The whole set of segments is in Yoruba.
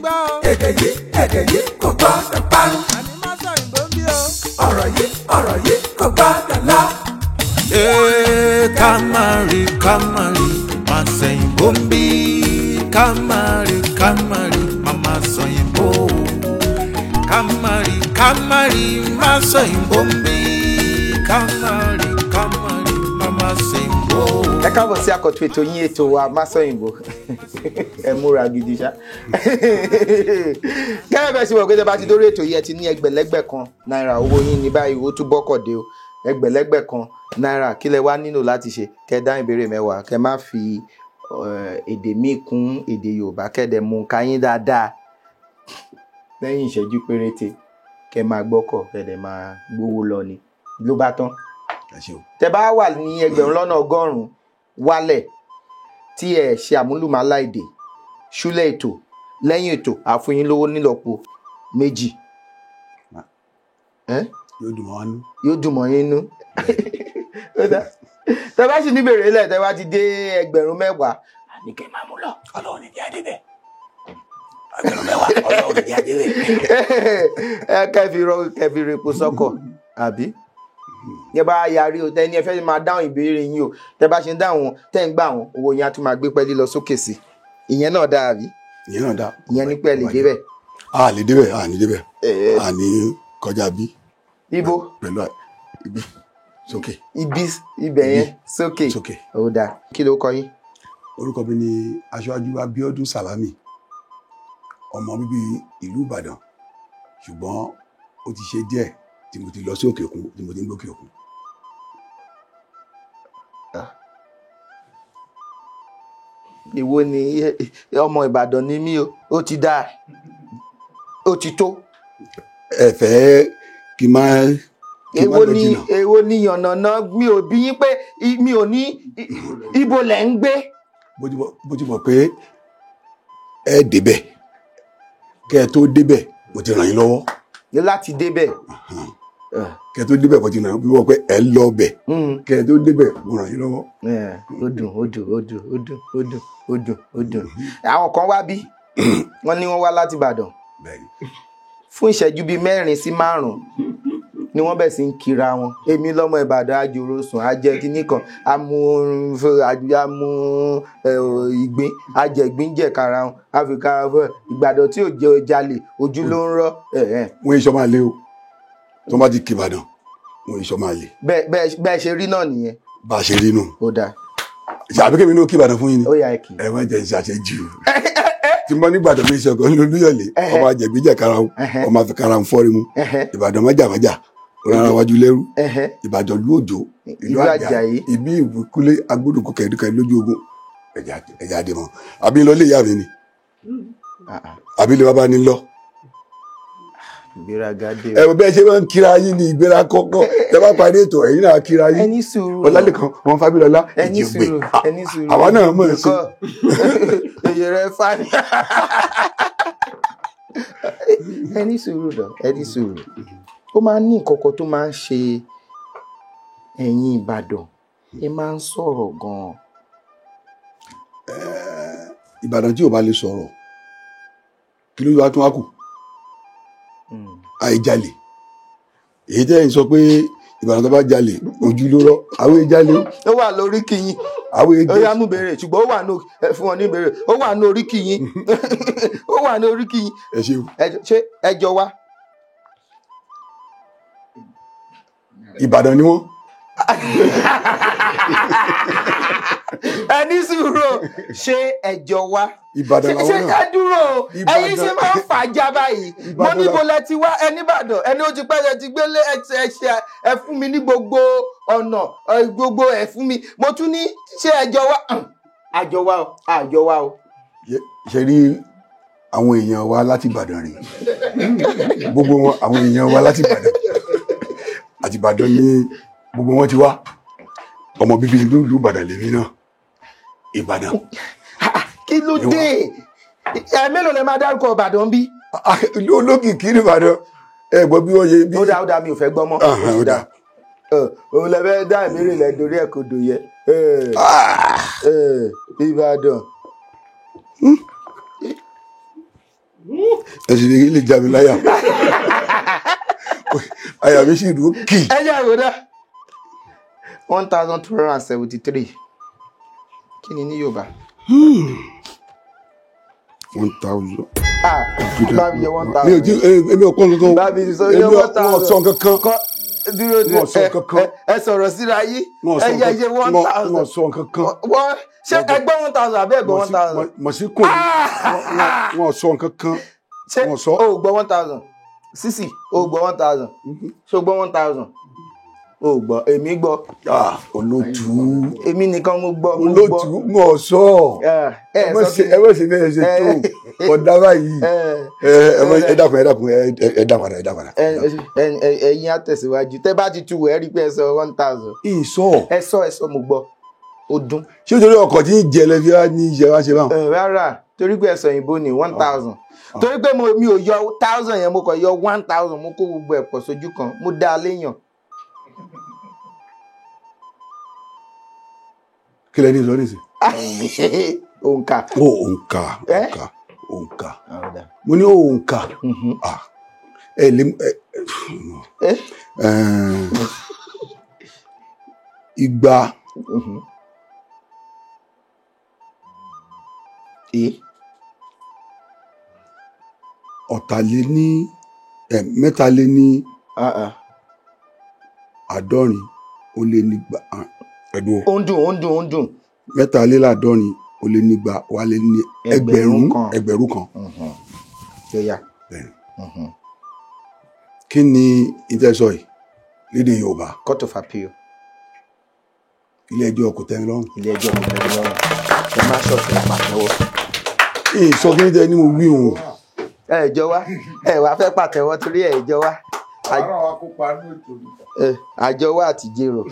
gbọ́ o. Èdè yìí kò gbọ́dọ̀ parun. Àní má sọ òyìnbó ń bí o. Ọ̀rọ̀ yìí kò gbọ́dọ̀ lọ. Ee, ká má rí ká má rí má sẹ̀yìnbó ń bí ká má rí ká má rí má má sọ̀yìnbó ká má rí ká má rí má sọ̀yìnbó ń bí ká má rí ká má rí má má sẹ̀yìnbó. Ẹ káàbọ̀ sí àkọ́tún ètò yín, ètò wa Masọ̀yìnbó. Ẹ múra gidi ṣá. Gẹ́gẹ́ bẹ́ẹ̀ sì wọ̀ pé tẹ́ bá ti dórí ètò yìí, ẹ ti ní ẹgbẹ̀lẹ́gbẹ̀ kan náírà owó yín ní báyìí, ó tún bọ́kọ̀ dé o. Ẹgbẹ̀lẹ́gbẹ̀ kan náírà, kí lẹ wá nílò láti ṣe? Kẹ́ dá ìbéèrè 10, kẹ́ má fi èdè míì kún èdè Yorùbá, kẹ́ dẹ̀ mú ká yín dáadáa. Lẹ́yìn ìṣẹ́jú péréte, kẹ́ máa gbọ́kọ̀, kẹ́ dẹ̀ máa gbówó lọ ni ló bá tán. Tẹ́ bá wà ní 1,100,000 wálẹ̀ tí ẹ ṣe àmúlùmálà èdè ṣúlẹ̀ ètò, lẹ́yìn ètò àfúyín lówó nílọ́po 2. Yóò dùn mọ́ nú. Yóò dùn mọ́ yín nú. Tẹ́ bá sì ní bèrè lẹ̀, tẹ́ bá ti dé 10,000, àní kẹ́ máa mú lọ. Ọlọ́run ní jẹ́ àdébẹ̀. 10,000, Ọlọ́run ní jẹ́ àdébẹ̀. Ẹ kẹ́ fi repo sọ́kọ̀ àbí? Yẹ bá yarí o, tẹ́ni ẹ fẹ́ máa dáhùn ìbéèrè yín o, tẹ́ bá ṣe ń dáhùn, tẹ́ ń gbà wọn, owó yín á tún máa gbé pẹ́ẹ́lí lọ sókè sí. Ìyẹn náà dáa àbí? Ìyẹn náà dáa. Ìyẹn ní pẹ́ lè débẹ̀. A lè débẹ̀, a ní débẹ̀. A ní kọjá bí. Ibo? Pẹ̀lú ibi sókè. Ibi ibẹ̀ yẹn sókè. Sókè. Ó dáa. Kí ló kọ yín? Orúkọ mi ni Aṣíwájú Abíọ́dún Sàlámì, ọmọ bíbí ìlú Ìbàdàn, ṣùgbọ́n ó ti ṣe díẹ̀ tí mo ti lọ sí òkè òkun, tí mo ti ń gbókè òkun. Èwo ni ọmọ Ìbàdàn ni mí o, ó ti dáa, ó ti tó. Ẹ fẹ́ kí n máa èwo ni èwo ni yànnàná, mi ò bí yín pé mi ò ní ibo lẹ̀ ń gbé. Bó ti mọ̀ pé ẹ débẹ̀, kẹ́ ẹ tó débẹ̀ mo ti ràn yín lọ́wọ́. Láti débẹ̀. Kẹ́ ẹ tó débẹ̀ mo ti ràn yín lọ́wọ́ pé ẹ lọ bẹ̀. Kẹ́ ẹ tó débẹ̀ mo ràn yín lọ́wọ́. Ó dùn, ó dùn, ó dùn, ó dùn, ó dùn, ó dùn, ó dùn. Àwọn kan wá bí wọ́n ní wọ́n wá láti Ìbàdàn. Fún ìṣẹ́jú bíi 4 sí 5 ni wọ́n bẹ̀ sí ń kira wọn. Èmi lọ́mọ Ìbàdàn, àjòrò sùn, àjẹ kínní kan, àmú ìgbín, àjẹgbín jẹ̀kára wọn, àfikà Ìgbàdàn tí ò jẹ jalè, ojú ló ń rọ́. Wọ́n iṣọ́ máa lé o, tó bá ti kí Ìbàdàn, wọ́n iṣọ́ máa lé. Bẹ́ẹ̀ ṣe rí náà nìyẹn. Bá a ṣe rí nù. Ó dáa. Àbí kèmí ló kí Ìbàdàn fún yín ni. Ó yá, ẹ kì. Ẹ má jẹ ìṣàṣejù. Tí mo ní Ìbàdàn mi ṣọ̀kan ní Olúyọ̀lé, ọmọ àjẹgbín jẹ̀kára wọn, ọmọ àfikàrà ń fọ́rí mu. Ìbàdàn májàmájà, rárá wájú lẹ́rú. Ìbàdàn ìlú Òjó, ìlú Àjàyí, ibi ìbùkúlé agbódùkú kẹ̀dúkẹ̀ lójú ogun. Ẹ̀jẹ̀ àdìmọ̀. Àbí lọ lé ìyá mi ni. Àbí lè bàbá ni lọ. Ìgbéraga dé o. Ẹ bẹ́ẹ̀ ṣe máa ń kíra yín ní ìgbéra kọ́kọ́. Tẹ bá parí ètò, ẹ̀yin náà kíra yín. Ẹni sùúrù. Ọlálẹ́kan, wọn Fábílọ́lá, ẹni sùúrù, ẹni sùúrù. Àwa náà mọ̀ sí. Èyí rẹ fani. Ẹni sùúrù dọ̀, ẹni sùúrù. Ó máa ń ní nǹkan kan tó máa ń ṣe ẹ̀yin Ìbàdàn. Ẹ máa ń sọ̀rọ̀ gan-an. Ìbàdàn tí ò bá lè sọ̀rọ̀, kí ló wá tún wá kù? Àìjalè. Èyí tẹ́ ẹ̀ ń sọ pé Ìbàdàn tó bá jalè ojú ló rọ́, àwọn ìjalè. Ó wà lórí kìyìn. Ó yá mú béèrè, ṣùgbọ́n ó wà ní fún wọn ní béèrè, ó wà ní orí kìyìn. Ó wà ní orí kìyìn. Ẹ ṣeun. Ṣé ẹ jọ wá? Ìbàdàn ni wọ́n. Ẹ ní sùúrù, ṣé ẹ jọ wá? Ìbàdàn làwọn náà. Ṣé ẹ dúró? Ẹ̀yin ṣe máa ń fàájà báyìí. Mo níbo lẹ ti wá, ẹ nìbàdàn, ẹni ó ti pẹ́ ẹ ti gbélé, ẹ ṣe ẹ fún mi ní gbogbo ọ̀nà, gbogbo ẹ fún mi. Mo tún ní ṣé ẹ jọ wá? Àjọ wá o, àjọ wá o. Ṣe rí àwọn èèyàn wa láti Ìbàdàn rèé. Gbogbo wọn àwọn èèyàn wa láti Ìbàdàn. Àti Ìbàdàn ni gbogbo wọn ti wá. Ọmọ bíbí ìlú Ìbàdàn lèmi náà. Ìbàdàn. Kí ló dé? Ẹ mélòó lẹ máa dárúkọ Ìbàdàn bí? Olókìkí ní Ìbàdàn. Ẹ gbọ́ bí wọ́n ṣe bí. Ó dáa, ó dáa, mi ò fẹ́ gbọ́ mọ́. Ó dáa. Òun lẹ fẹ́ dá ìmírè lẹ dorí ẹ̀ kodò yẹ. Ìbàdàn. Ẹsìn ní ilé ìjà mi láyà. Àyà mi sì dúró kì. Ẹ jẹ́ àwòrán 1273, kí ni ní Yorùbá? 1000. Ah, bá mi yọ 1000. Mi ò tí èmi ò kọ́ nǹkan. Bá mi sọ yọ 1000. Wọ́n sọ nǹkan kan. Dúró dúró, Wọ́n sọ nǹkan kan. ẹ sọ̀rọ̀ síra yí. Wọ́n Ẹ sọ yẹ yẹ 1000. Wọ́n sọ nǹkan kan. Wọ́n ṣé ẹ gbọ́ 1000 àbí ẹ gbọ́ 1000? Mọ̀ sí kò ní. Wọ́n sọ nǹkan kan. Ṣé Wọ́n sọ. o gbọ́ 1000? Sísì, o gbọ́ 1000? Ṣé o gbọ́ 1000? O gbọ́, èmi gbọ́. Ah, olótú. Èmi nìkan mo gbọ́, mo gbọ́. Olótú wọ́n sọ. Ẹ Ẹ má sọ ṣe kí ẹ má ṣe bẹ́ẹ̀ ṣe tó. Ọ̀dà báyìí. Ẹ dákun, ẹ dákun, ẹ dá padà, ẹ dá padà. Ẹ̀yin á tẹ̀síwájú. Tẹ́ bá ti tu wẹ̀, ẹ rí pé ẹ sọ 1000. Ìsọ. Ẹ sọ, ẹ sọ, mo gbọ́. Ó dún. Ṣé nítorí ọkọ̀ tí ń jẹ lẹ́fi wá ní ìjẹ wá ṣe báwọn? Rárá, torí pé ẹ sọ òyìnbó ní 1000. Torí pé mi ò yọ 1000 yẹn, mo kàn yọ 1000, mo kó gbogbo ẹ̀ pọ̀ sójú kan, mo dá a léèyàn. Kí lẹ ní sọ nísìn? Òǹkà. Ó òǹkà, òǹkà, òǹkà. Mo ní òǹkà. Ah, ẹ lè ẹ igba. Ọ̀tàléní mẹ́taléní àádọ́rin ó lé nígba ẹ̀dùn. Ó ń dùn, ó ń dùn, ó ń dùn. Mẹ́taléláàádọ́rin ó lé nígba wà lé ní ẹgbẹ̀rún ẹgbẹ̀rún kan. Yóyà. Kí ni ìtẹ́sọ̀ yìí lédè Yorùbá? Court of Appeal. Ilé ẹjọ́ kò tẹ́mi lọ́rùn. Ilé ẹjọ́ kò tẹ́mi lọ́rùn. Ẹ má ṣọ̀tún pàtẹ́wọ́. Ìsọ kí ní tẹ ní mo wí òun. Ẹ jọ wá, ẹ wá fẹ́ pàtẹ́wọ́ torí ẹ jọ wá. Àárọ̀ wa kópa ní ètò mi. Àjọ wa àti jèrò.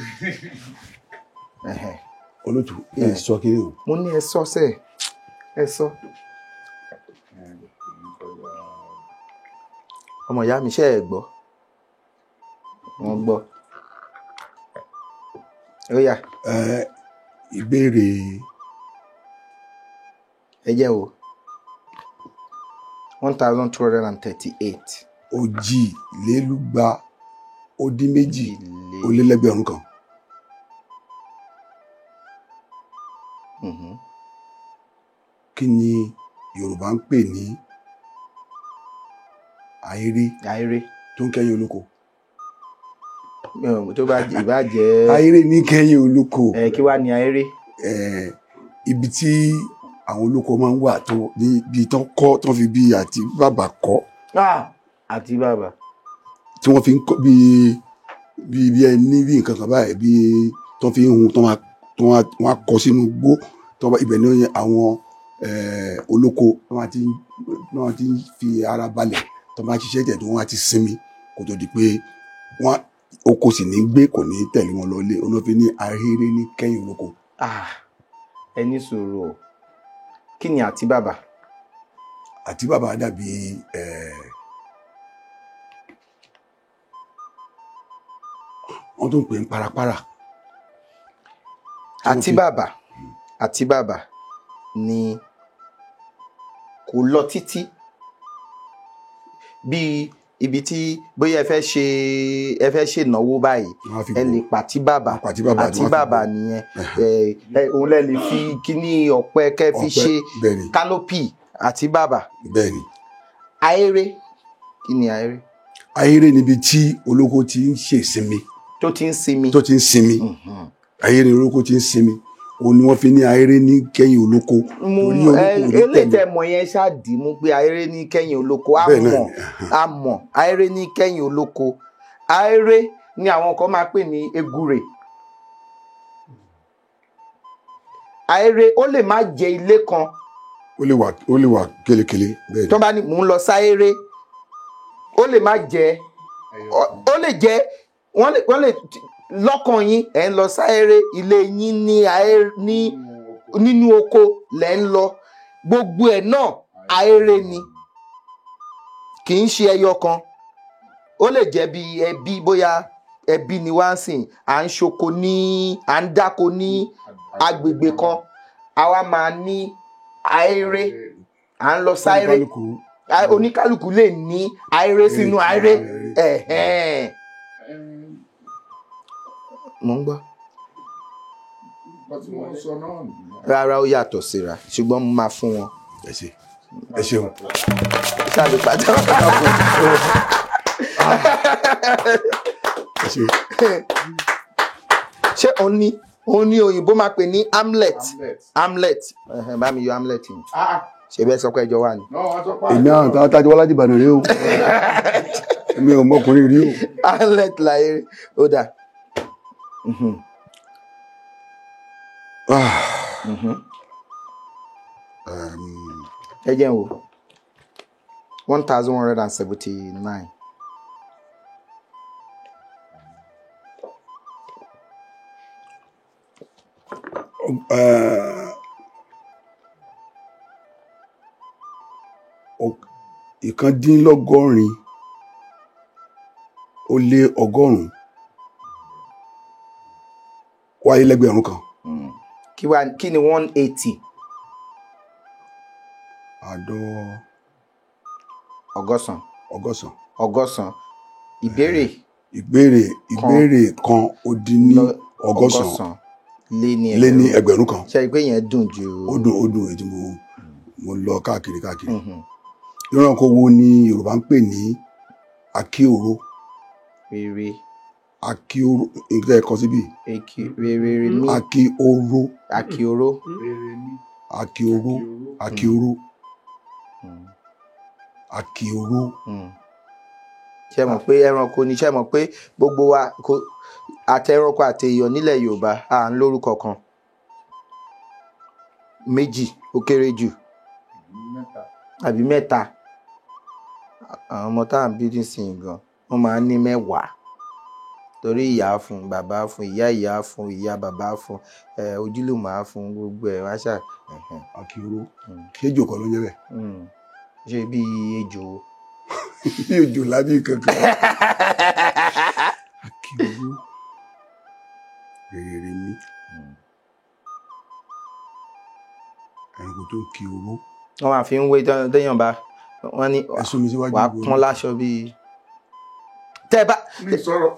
Olótù, ẹ sọ kí ni o. Mo ní ẹ sọ sẹ, ẹ sọ. Ọmọ ìyá mi, ṣé ẹ gbọ́? Wọ́n gbọ́. Ó yá. Ìbéèrè. Ẹ jẹ́ wo. 1238. 238 kan. Kí ni Yorùbá ń pè ní ahéré? Ahéré. Tó ń kẹ́yìn olóko. Tó bá ìbá jẹ́. Ahéré ní kẹ́yìn olóko. Kí wá ní ahéré? Ibi tí àwọn olóko máa ń wà tó ní ibi tán kọ́, tán fi bí àti bàbà kọ́. Àti bàbà. Tí wọ́n fi ń kọ́ bí bí ẹni bí nǹkan kan báyìí, bí tán fi ń hun, tán wọ́n á kọ́ sínú igbó, tán bá ibẹ̀ ní àwọn olóko wọ́n ti ń fi ara balẹ̀, tán bá ṣiṣẹ́ tẹ̀ tí wọ́n á ti sinmi kó tó di pé wọ́n oko sì ní gbé, kò ní tẹ̀lé wọn lọlé. Olófin ní ahéré ní kẹ́yìn olóko. Ẹ ní sùúrù o. Kí ni àti bàbà? Àti bàbà dàbí wọ́n tún pè ń parapara. Àti bàbà, àti bàbà ni kò lọ títí bí ibi tí bóyá ẹ fẹ́ ṣe ìnáwó báyìí, ẹ lè pàtí bàbà. Àti bàbà nìyẹn. Òun lẹ lè fi kíní ọ̀pẹ kẹ́ fi ṣe kánópì àti bàbà. Bẹ́ẹ̀ni. Ahéré, kí ni ahéré? Ahéré níbi tí olóko ti ń ṣe ìsinmi. Tó ti ń sinmi. Tó ti ń sinmi. Ahéré olóko ti ń sinmi. Òun ni wọ́n fi ní ahéré ní kẹ́yìn olóko. Eléyìí tẹ́ mọ̀ yẹn ṣáàdì mú pé ahéré ní kẹ́yìn olóko. A mọ̀, a mọ̀ ahéré ní kẹ́yìn olóko. Ahéré ni àwọn kan máa pè ní egúrè. Ahéré ó lè má jẹ ilé kan. Ó lè wà kélekèle. Tó bá ní mò ń lọ sáhéré, ó lè má jẹ, ó lè jẹ, wọ́n lè lọ́kàn yín ẹ̀ ń lọ sáhéré, ilé yín ní nínú oko lẹ̀ ń lọ, gbogbo ẹ̀ náà ahéré ni, kì í ṣe ẹyọ kan. Ó lè jẹ́ bí ẹbí, bóyá ẹbí ni wá ń sìn, à ń ṣoko ní, à ń dáko ní agbègbè kan, àwa máa ní ahéré, à ń lọ sáhéré. Oníkálukú lè ní àìrè sínú àìrè. Mo ń gbọ́. Rárá, ó yàtọ̀ síra, ṣùgbọ́n mo máa fún wọn. Ẹ ṣé, ẹ ṣeun. Ṣáàlù pàtó. Ẹ ṣé. Ṣé òun ní òyìnbó máa pè ní Hamlet? Hamlet. Bá mi yọ Hamlet yìí. Ṣe bẹ́ẹ̀ sọ pé ẹjọ́ wà ní. Èmi àwọn táwọn tájọ́ wá láti Ìbàdàn rí o. Èmi ò mọkùnrin rí o. Hamlet láyé ó dà. Ẹ jẹ́ n wò 1179. Ìkàndínlọ́gọ́rin ó lé 100 wáyé lẹ́gbẹ̀rún kan. Kí ni 180? Ọgọ́sàn. Ọgọ́sàn. Ọgọ́sàn. Ìbéèrè. Ìbéèrè kan ó dín ní ọgọ́sàn lé ní ẹgbẹ̀rún kan. Ṣe pé yẹn dùn ju. Ó dùn èyí tí mo lọ káàkiri káàkiri. Ìrànkò wo ni Yorùbá ń pè ní Akíoró? Rere. Akíoró nǹkan ẹ̀kọ́ síbí. Rere mi. Akíoró. Akíoró. Akíoró. Akíoró. Akíoró. Ṣé mọ̀ pé ẹranko ni? Ṣé mọ̀ pé gbogbo wa àti ẹranko àti èèyàn nílẹ̀ Yorùbá à ń lórúkọ kan méjì ó kéré jù àbí mẹ́ta. Àwọn ọmọ tá à ń bí nísìnyí gan wọ́n máa ń ní mẹ́wàá torí ìyá fún bàbá fún ìyá ìyá fún ìyá bàbá fún ojúlùmọ̀ á fún gbogbo ẹ̀ wá ṣá. Akíoró kéjò kan ló ń jẹ́ bẹ́ẹ̀. Ṣé bí ejò. Bí ejò lábí kankan. Akíoró rere mi ẹranko tó ń kí oró. Wọ́n máa fi ń wé téèyàn bá wọ́n ní wàá pọ́n láṣọ bíi tẹ́ bá. Mi sọ̀rọ̀.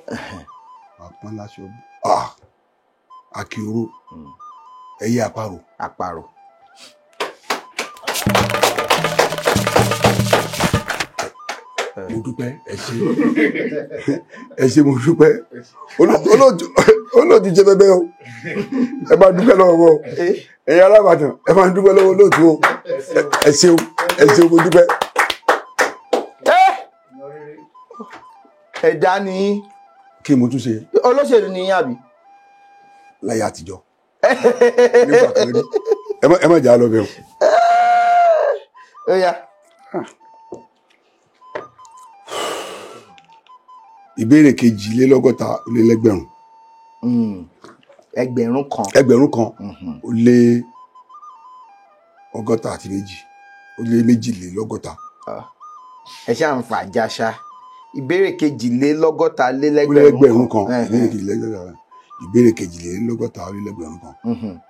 Wàá pọ́n láṣọ Akíoró ẹyẹ àparò. Àparò. Mo dúpẹ́, ẹ ṣé, ẹ ṣé, mo dúpẹ́. Olóòtú jẹ́ bẹ́bẹ́ o, ẹ bá dúpẹ́ lọ́wọ́ o, ẹ̀yin alábàtàn ẹ bá dúpẹ́ lọ́wọ́ olóòtú o, ẹ ṣeun, ẹ ṣeun, mo dúpẹ́. Ẹ̀dá ni. Kí mo tún ṣe. Olóṣèlú ni àbí. Láyé àtijọ́ nígbà kan rí, ẹ má jà á lọ bẹ̀ o. Ó yá. Ìbéèrè 62 ó lé lẹ́gbẹ̀rún. Ẹgbẹ̀rún kan. Ẹgbẹ̀rún kan ó lé 62 ó lé 62. Ẹ ṣáà ń fà jáṣá. Ìbéèrè 62 lé lẹ́gbẹ̀rún kan. Ìbéèrè 62 ó lé lẹ́gbẹ̀rún kan.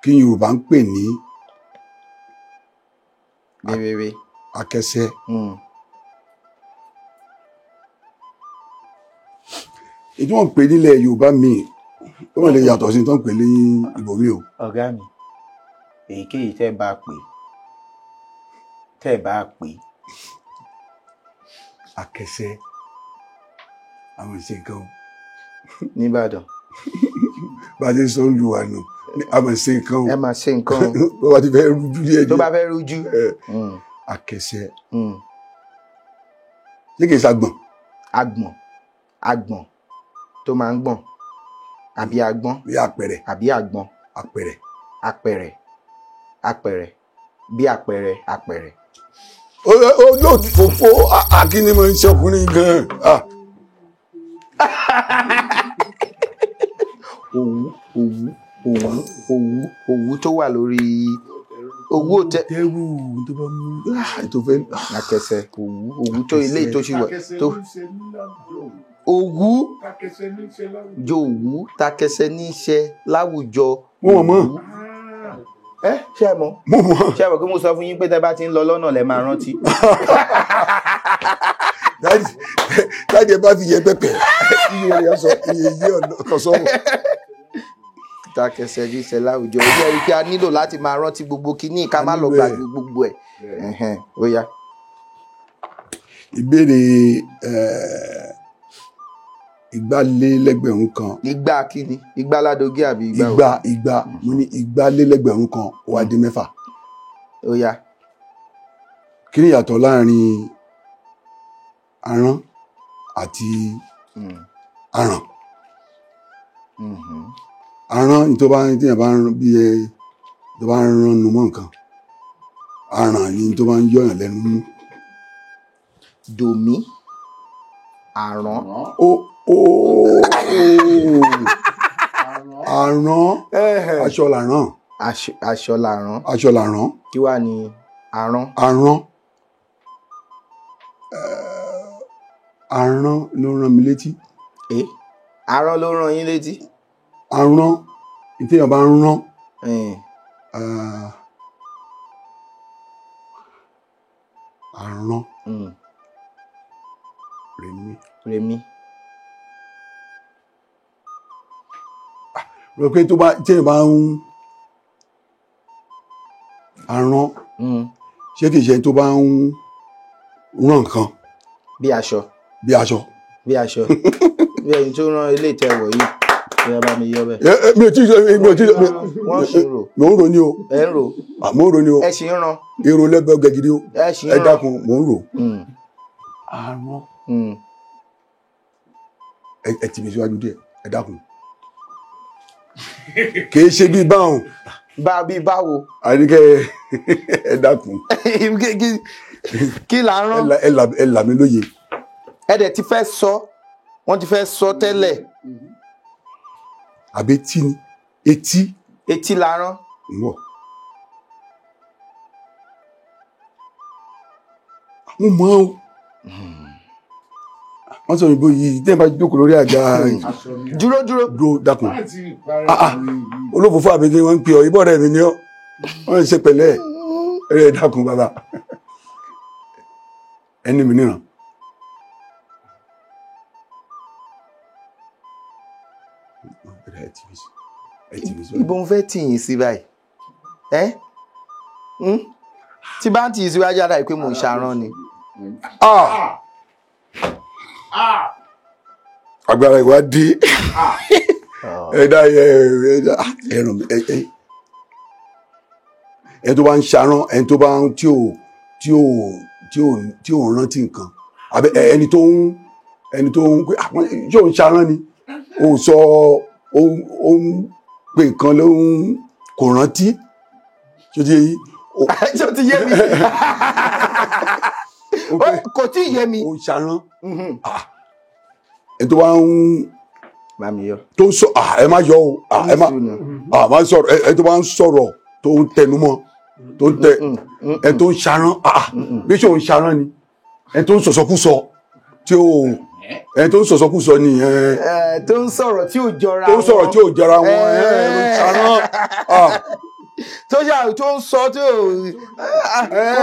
Kí ni Yorùbá ń pè ní akẹ́sẹ́? Èyí tí wọ́n ń pè nílẹ̀ Yorùbá míì ó wọ́n lè yàtọ̀ sí tó ń pè ní ibòmíì o. Ọ̀gá mi, èyíkéyìí tẹ́ bá pè tẹ́ bá pè. Akẹ́sẹ́ àwọn ìṣe nǹkan o. Nìbàdàn. Bá a ti sọ ń lu wa nù, àwọn ìṣe nǹkan o. Ẹ máa ṣe nǹkan o. Bó bá ti fẹ́ rújú díẹ̀ díẹ̀. Tó bá fẹ́ rújú. Akẹ́sẹ́. Ṣé kìí ṣàgbọ̀n? Àgbọ̀n, àgbọ̀n tó máa ń gbọ̀n àbí agbọ́n. Bí àpẹrẹ. Àbí àgbọn. Àpẹrẹ. Àpẹrẹ. Àpẹrẹ. Bí àpẹrẹ àpẹrẹ. Olóòtú fòfó akíní máa ń ṣọkùnrin gan-an. Òwú òwú òwú òwú òwú tó wà lórí òwú òtẹ. Tẹ́rù tó bá mú tó fẹ́. Akẹsẹ̀ òwú òwú tó ilé tó ṣì wà tó. Òwú jòwú takẹsẹ̀ níṣẹ́ láwùjọ. Wọ́n mọ̀. Ẹ ṣe mọ̀? Mo mọ̀. Ṣe mọ̀ pé mo sọ fún yín pé tẹ́ bá ti ń lọ lọ́nà lẹ máa rántí. Dáàdì ẹ bá fi yẹ pẹpẹ iye rẹ sọ iye yé ọkọ sọ̀rọ̀. Takẹsẹ jíṣẹ láwùjọ ojú ẹ̀rí kí a nílò láti máa rántí gbogbo kinní ká má lọ gbàgbé gbogbo ẹ̀. Ó yá. Ìbéèrè igbalélẹ́gbẹ̀rún kan. Igba kíni? Igba ládogí àbí igba? Igba mo ní 2,000 ó wá dín 6. Ó yá. Kí ni ìyàtọ̀ láàrin aràn àti aràn? Aràn tó bá tí yẹn bá ń bí ẹ tó bá ń rán nu mọ́ nǹkan. Aràn ni tó bá ń yọ̀yàn lẹ́nu mú. Dòmí àrán. Ó àrán aṣọ làrán. Aṣọ làrán. Aṣọ làrán. Kí wàá ní aràn? Aràn aràn ló rán mi létí. Aràn ló rán yín létí. Aràn ìtẹ̀yàn bá ń rán. Aràn. Rèmi. Rèmi. Rò pé tó bá téèyàn bá ń aràn ṣé kìí ṣe tó bá ń rán nǹkan. Bí aṣọ. Bí aṣọ. Bí aṣọ. Bí ẹni tó rán ilé ìtẹ̀wọ̀ yìí bí ẹ bá mi yọ bẹ́ẹ̀. Mi ò tí mi ò tí wọ́n ṣì ń rò. Mò ń rò ní o. Ẹ ń rò. Mò ń rò ní o. Ẹ ṣì ń rán. Èrò lẹ́gbẹ̀ẹ́ gẹ̀gìdì o. Ẹ ṣì ń rán. Ẹ dákun mò ń rò. Aràn. Ẹ tì mí síwájú díẹ̀, ẹ dákun. Kìí ṣe bí báwọn. Bá bí báwo. Àríkẹ́ ẹ dákun. Kí là ń rán? Ẹ là mí lóye. Ẹ dẹ̀ ti fẹ́ sọ, wọ́n ti fẹ́ sọ tẹ́lẹ̀. Àbí etí ni? Etí. Etí là ń rán. Ń wọ̀. Mo mọ̀ ọ́. Wọ́n sọ òyìnbó yìí tẹ́ ẹ bá jókòó lórí àga. Dúró dúró. Dúró dákun. Olófòfò àbí kí wọ́n ń pè ọ́ ibọ̀ rẹ̀ mi ni ọ́. Wọ́n ń ṣe pẹ̀lẹ́ ẹ̀ dákun bàbá. Ẹni mi níran. Ibo ń fẹ́ tì yín sí báyìí. Ẹ́ tí bá ń tì yín síwájú ara ẹ̀ pé mò ń ṣarán ni. Agbára ìwádìí ẹ̀dá ẹ̀rùn ẹ̀ tó bá ń ṣarán ẹ̀ tó bá ń tí ò rántí nǹkan àbẹ ẹni tó ń pé ṣé ò ń ṣarán ni ò sọ ó ń pè nǹkan ló ń kò rántí ṣó ti yé yín. Ṣó ti yé mi kò tí ì yé mi. Ó ń ṣarán ẹ tó bá ń tó ń sọ ẹ má yọ o ẹ má má sọ̀rọ̀ ẹ tó bá ń sọ̀rọ̀ tó ń tẹnumọ́ tó ń tẹ ẹ tó ń ṣarán bí ṣe ò ń ṣarán ni ẹ tó ń sọ̀sọ́kúsọ tí ó ẹ tó ń sọ̀sọ́kúsọ ni ẹ. Tó ń sọ̀rọ̀ tí ò jọra wọn tó ń sọ̀rọ̀ tí ò jọra wọn ẹ ló ń ṣarán. Tó ṣà tó ń sọ tó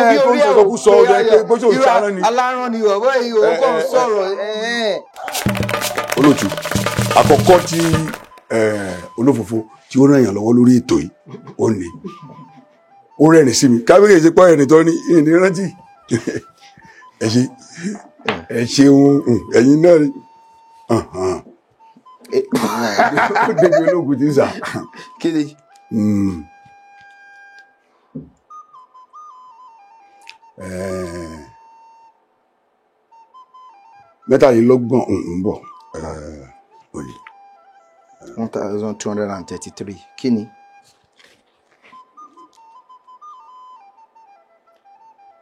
bí orí ẹ ò sọ ẹ bó ṣe ò ṣarán ni. Alárán ni ọ̀bọ̀ yìí ó kàn sọ̀rọ̀. Olóòtú àkọ́kọ́ tí olófòfò tí ó ràn yàn lọ́wọ́ lórí ètò yìí ó ní ó rẹ́rìn sí mi kábíyèsí ṣe pọ́ ẹ̀rìn tó ní ìní rántí ẹ ṣe ẹ ṣeun ẹ̀yin náà rí ó débi ológun tí ń sà. Kí ni? Mẹ́tàlélọ́gbọ̀n ń bọ̀ òní. 1233 kí ni?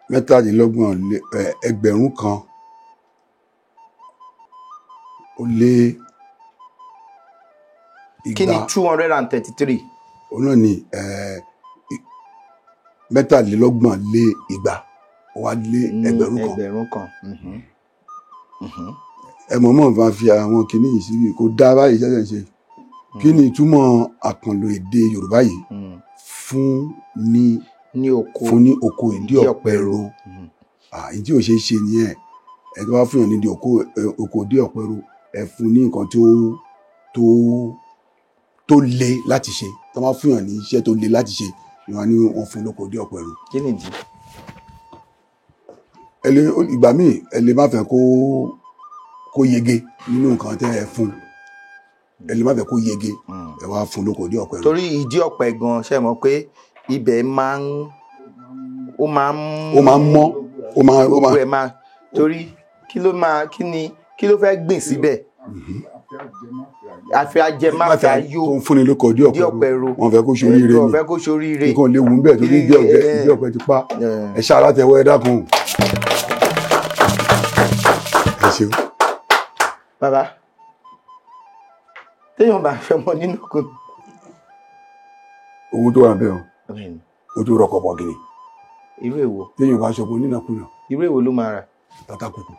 23 ẹgbẹ̀rún kan ó lé igba. Kí ni 233? Òun náà ni 223 lé igba ó wá lé ẹgbẹ̀rún kan. Ẹgbẹ̀rún kan. Ẹ mọ̀ọ́mọ̀ máa fi àwọn kinní yìí síbi kò dá báyìí ṣẹ̀ṣẹ̀ ṣe. Kí ni ìtumọ̀ àkànlò èdè Yorùbá yìí? Fún ní ní oko fún ní oko ìdí ọ̀pẹ ro. Ìdí ò ṣe é ṣe nìyẹn. Ẹ tó bá fún yàn ní oko ìdí ọ̀pẹ ro, ẹ fún ní nǹkan tó le láti ṣe. Tó bá fún yàn ní iṣẹ́ tó le láti ṣe, ìwọ̀n ni wọ́n fún lóko ìdí ọ̀pẹ ro. Kí nìdí? Ìgbà míì ẹ lè má fẹ́ kó yege nínú nǹkan tẹ́ ẹ fún. Ẹ lè má fẹ́ kó yege, ẹ wá fún lóko ìdí ọ̀pẹ ro. Torí ìdí ọ̀pẹ gan, ṣe mọ̀ pé ibẹ̀ máa ń ó máa ń mọ́, ó máa gbogbo ẹ̀ máa torí kí ló fẹ́ gbìn síbẹ̀? Àfi ajẹmáfẹ́ ayó tó ń fúnni lóko ìdí ọ̀pẹ ro, wọ́n fẹ́ kó ṣoríire ni, wọ́n fẹ́ kó ṣoríire, nǹkan léwu ń bẹ̀ torí ìdí ọ̀pẹ ti pa. Ẹ ṣá alátẹ̀wọ́, ẹ dákun. Ẹ ṣeun. Bàbá, téèyàn bá fẹ́ mọ nínú kùn. Owó tó wà bẹ́ẹ̀ o, o tó rọkọ̀ bọ̀ gidi. Irú èwo? Téèyàn bá ṣọpọ̀ nínàkúnà. Irú èwo ló máa rà? Tata kùkù.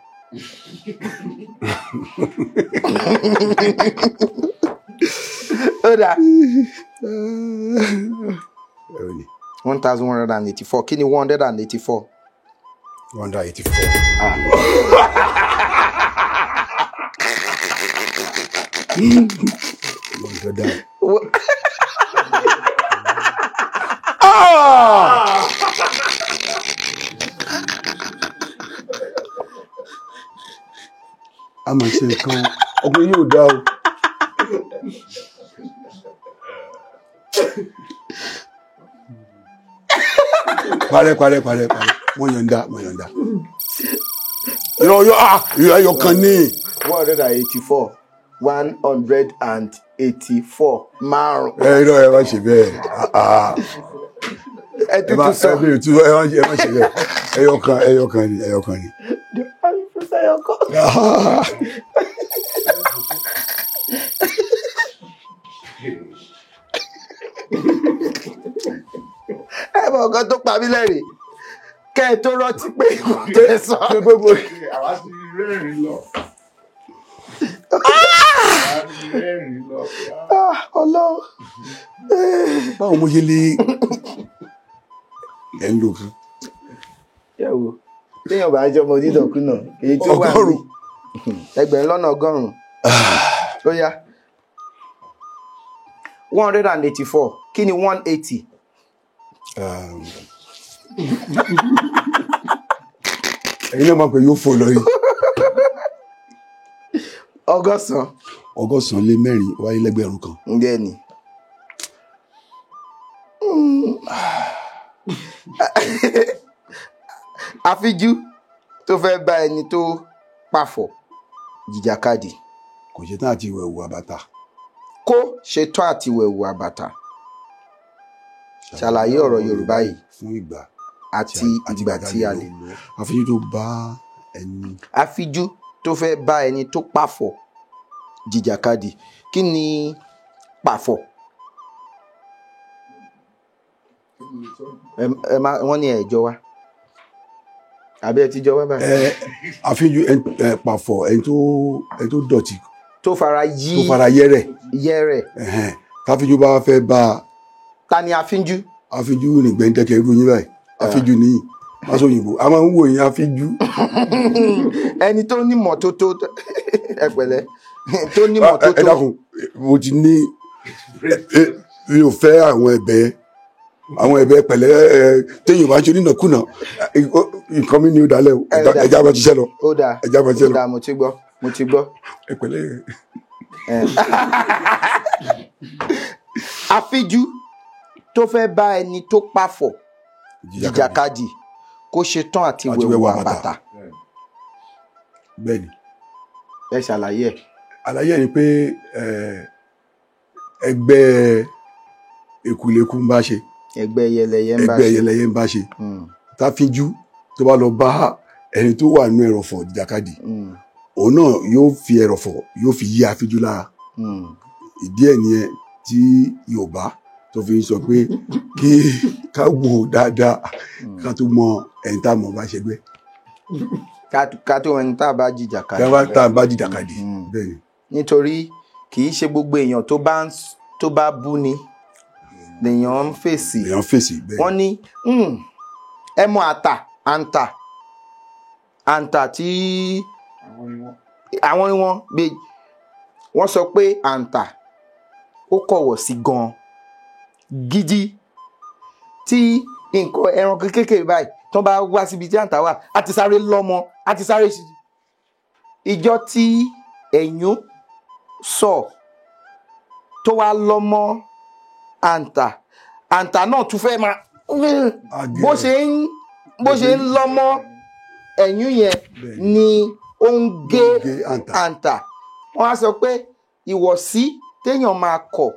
Ó dáa. Ẹ̀rọ ni. 1184. Kí ni 184? 184. A máa ṣe nǹkan ọkùnrin yóò dá o. Parẹ́ parẹ́ parẹ́ parẹ́, mo yọ̀ǹda mo yọ̀ǹda. Irọ́ yọ ìrọ̀ ayọ̀ kan ní. 184 184 márùn. Ẹ irọ́ ẹ má ṣe bẹ́ẹ̀. Ẹ tuntun sọ. Ẹ má ṣe bẹ́ẹ̀. Ẹyọ kan ẹyọ kan ni ẹyọ kan ni. Ẹ mọ̀ nǹkan tó pa mí lẹ́rìn kẹ́ ẹ tó rántí pé kò tẹ́ sọ. Àwa ti rẹ́rìn lọ. Ọlọ́run. Báwo mo ṣe lè ẹ̀ ń lò fún. Yẹ̀wò téèyàn bá jọ ọmọ onídọ̀kúnà èyí tó wà ní 1,000,000 ó yá 184 kí ni 180. Ẹ̀yin náà máa pè yóò fò lọ yìí. 180. 184 wáyé lẹ́gbẹ̀rún kan. Bẹ́ẹ̀ ni. Àfijú tó fẹ́ bá ẹni tó pàfọ̀ jìjàkadì. Kò ṣetán àti wẹ̀wù àbàtà. Kó ṣetán àti wẹ̀wù àbàtà. Ṣàlàyé ọ̀rọ̀ Yorùbá yìí. Fún ìgbà àti ìgbà tí a lè lò. Àfijú tó bá ẹni. Àfijú tó fẹ́ bá ẹni tó pàfọ̀ jìjàkadì. Kí ni pàfọ̀? Ẹ má wọ́n ní ẹ̀jọ́ wa. Àbí ẹ ti jọ wá báyìí. Àfijú pàfọ̀ ẹni tó dọ̀tí. Tó fara yí. Tó fara yẹ́rẹ̀. Yẹ́rẹ̀. Táfíjú bá fẹ́ bá. Ta ni àfínjú? Àfínjú ní gbẹ̀ǹdẹ̀kẹ̀ irú yín báyìí. Àfínjú ní Máṣe òyìnbó. A máa ń wò yín àfínjú. Ẹni tó ní mọ́tótó ẹ pẹ̀lẹ́. Tó ní mọ́tótó. Ẹ dákun, mo ti ní mi ò fẹ́ àwọn ẹ̀bẹ̀. Àwọn ẹ̀bẹ̀ pẹ̀lẹ́ téèyàn bá ń ṣe onínàkúnà nǹkan mi ni ó dalẹ̀ o, ẹja bá ṣiṣẹ́ lọ. Ó dáa, ó dáa, mo ti gbọ́, mo ti gbọ́. Ẹ pẹ̀lẹ́. Àfijú tó fẹ́ bá ẹni tó pàfọ̀ jìjàkadì kó ṣetán àti wẹ̀wù àbàtà. Bẹ́ẹ̀ni. Ẹ ṣàlàyé ẹ̀. Àlàyé ni pé ẹgbẹ́ ekuleku ń bá ṣe. Ẹgbẹ́ yẹlẹyẹ ń bá ṣe. Ẹgbẹ́ yẹlẹyẹ ń bá ṣe. Táfíjú tó bá lọ bá ẹni tó wà nínú ẹrọ̀fọ̀ jìjàkadì, òun náà yóò fi ẹrọ̀fọ̀ yóò fi yí àfíjú lára. Ìdí ẹ̀ nìyẹn tí Yorùbá tó fi ń sọ pé kí ká wò dáadáa ká tó mọ ẹni tá a mọ̀ bá ṣẹgbẹ́. Ká tó ẹni tá a bá jìjàkadì. Ká tá a bá jìjàkadì bẹ́ẹ̀ ni. Nítorí kì í ṣe gbogbo èèyàn tó bá bú ni Lèèyàn ń fèsì. Lèèyàn fèsì bẹ́ẹ̀. Wọ́n ní ẹ mọ àtà àǹtà àǹtà tí àwọn ni wọ́n gbé. Wọ́n sọ pé àǹtà ó kọ̀wọ̀ sí gan gidi tí nǹkan ẹran kékeré báyìí tó bá wá síbi tí àǹtà wà á ti sáré lọ́mọ, á ti sáré sí. Ìjọ tí ẹ̀yún sọ tó wá lọ́mọ àǹtà, àǹtà náà tún fẹ́ máa bó ṣe ń lọ́mọ ẹ̀yún yẹn ni ó ń gé àǹtà. Wọ́n á sọ pé ìwọ̀sí téèyàn máa kọ̀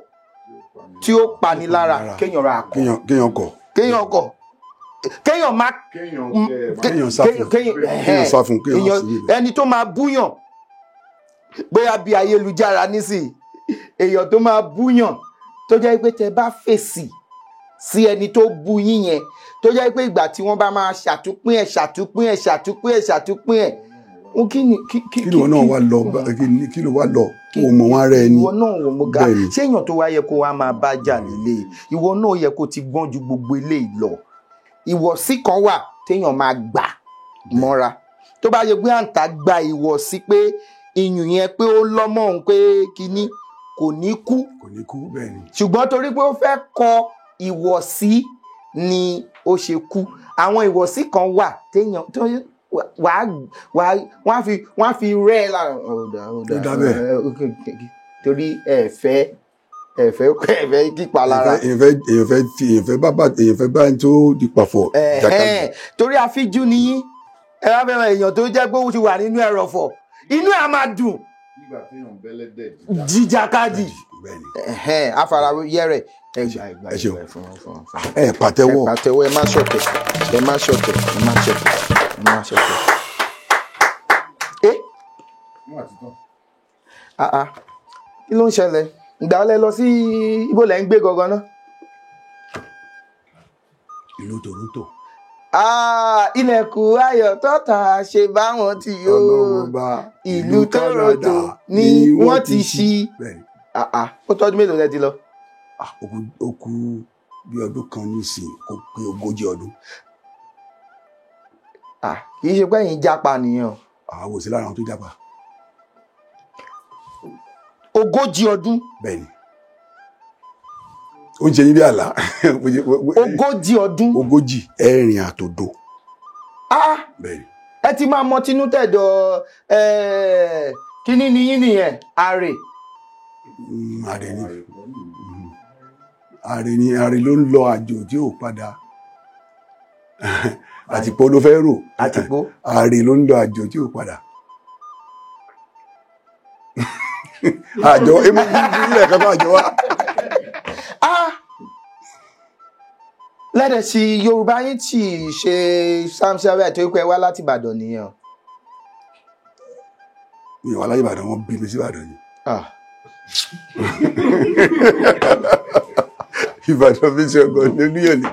tí ó pani lára kéèyàn ra kọ̀, kéèyàn kọ̀, kéèyàn kọ̀, kéèyàn má kéèyàn sá fún, kéèyàn sá fún, kéèyàn sí ibẹ̀. Ẹni tó máa búyàn bóyá bí ayélujára nísìnyí, èèyàn tó máa búyàn tó jẹ́ pé tẹ bá fèsì sí ẹni tó bú yín yẹn, tó jẹ́ pé ìgbà tí wọ́n bá máa ṣàtúpín ẹ̀ ṣàtúpín ẹ̀ ṣàtúpín ẹ̀ ṣàtúpín ẹ̀, kí ni kí ló náà wá lọ, kí ló wá lọ kó o mọ̀ wọn rẹ ni. Ìwọ náà wò mo ga ṣé èèyàn tó wá yẹ kó wá máa bá jà nílé, ìwọ náà yẹ kó ti gbọ́n ju gbogbo eléyìí lọ. Ìwọ̀sí kan wà téèyàn máa gbà mọ́ra, tó bá yẹ pé àǹtà gba ìwọ̀sí pé iyùn yẹn pé ó lọ́mọ òun pé kinní kò ní kú, kò ní kú bẹ́ẹ̀ ni, ṣùgbọ́n torí pé ó fẹ́ kọ ìwọ̀sí ni ó ṣe kú. Àwọn ìwọ̀sí kan wà téèyàn tó wàá fi rẹ́ ẹ lára torí ẹ fẹ́ kípa lára, èèyàn fẹ́ bá tó di pàfọ̀ jàkadì. Torí àfíjú ni yín, ẹ bá fẹ́ràn èèyàn tó jẹ́ pé ó ti wà nínú ẹrọ̀fọ̀, inú ẹ̀ á máa dùn jíjàkadì. Afarawiyẹrẹ ẹ ẹ pàtẹ́wọ́, ẹ pàtẹ́wọ́, ẹ má ṣọ̀tẹ̀, ẹ má ṣọ̀tẹ̀, ẹ má ṣọ̀tẹ̀, ẹ má ṣọ̀tẹ̀. Kí ló ń ṣẹlẹ̀? Ìgbà lẹ lọ sí ibo lẹ ń gbé gangan náà? Ìlú Toronto. Ilẹ̀kùn ayọ̀ tọ́ta ṣe báwọn tí yóò ìlú Toronto ni wọ́n ti ṣí. Ó tọ́jú mélòó lẹ ti lọ? Ó kù bí ọdún kan nísìnyí, kó pé 40 ọdún. Kì í ṣe pé ẹ̀yin jápa nìyẹn o. Àwọn ò sí lára àwọn tó jápa. 40 ọdún. Bẹ́ẹ̀ni. Ó ń ṣe yín bí àlá. 40 ọdún. 40 ẹ̀rìn àtòdo. Bẹ́ẹ̀ni. Ẹ ti máa mọ tinú tẹ̀dọ̀ kíní ni yín nìyẹn, àrè. Àrè ni. Àrè ni, àrè ló ń lọ àjò tí ò padà. Àtìpó ló fẹ́ rò. Àtìpó. Àrè ló ń lọ àjò tí ò padà. Àjọ emu ilé ẹ̀ka fún àjọ wa. Lẹ́dẹ̀ sí Yorùbá yín tí ṣe sámsáré àti pé wá láti Ìbàdàn nìyẹn. Mi ò wá láti Ìbàdàn, wọ́n bí mi sí Ìbàdàn ni. Ìbàdàn fi ṣe ọgọ ní Olúyọ̀lé.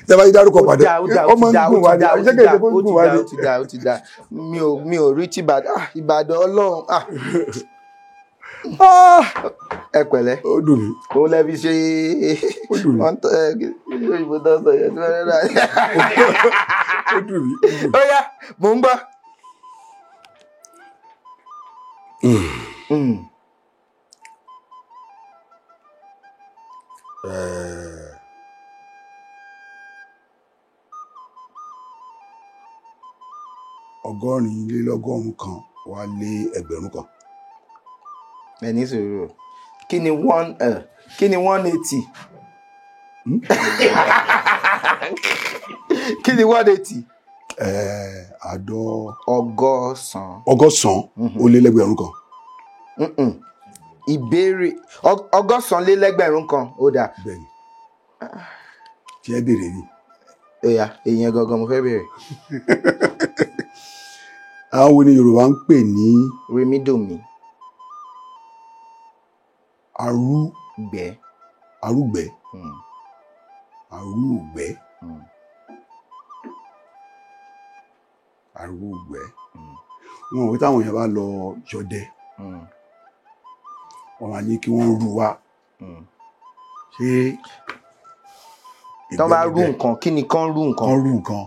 Tí a bá yí dárúkọ padà, ọmọ ń gùn wá ní, àṣẹ kẹ̀kẹ́ kó ń gùn wá ní. Ó ti dá, ó ti dá. Mi ò rí ti Ìbàdàn, Ìbàdàn Ọlọ́run. Ẹ pẹ̀lẹ́. Ó dùn mí. Ó lẹ́bi ṣe. Ó dùn mí. Òyìnbó tó sọ yẹn tó rẹ́ rà. Ó dùn mí. Ó yá, mò ń gbọ́. Ọgọ́rin-lé-lọ́gọ́rùn-ún wá lé 1,000. Ẹ ní sùúrù, kí ni 180? Kí ni 180? Ọgọ́sàn ó lé 1,000. Ìbéèrè 1,100 ó dáa. Bẹ́ẹ̀ni, tí ẹ béèrè ni. Ẹ̀yà èèyàn gangan mo fẹ́ béèrè. Àwọn wo ni Yorùbá ń pè ní. Remidomi. Arúgbẹ́. Arúgbẹ́. Arúgbẹ́. Arúgbẹ́. Wọn ò wí táwọn èèyàn bá lọ ṣọdẹ. Wọ́n máa ní kí wọ́n rú wa. Ṣé Tán bá rú nǹkan, kí ni kán rú nǹkan? Kán rú nǹkan.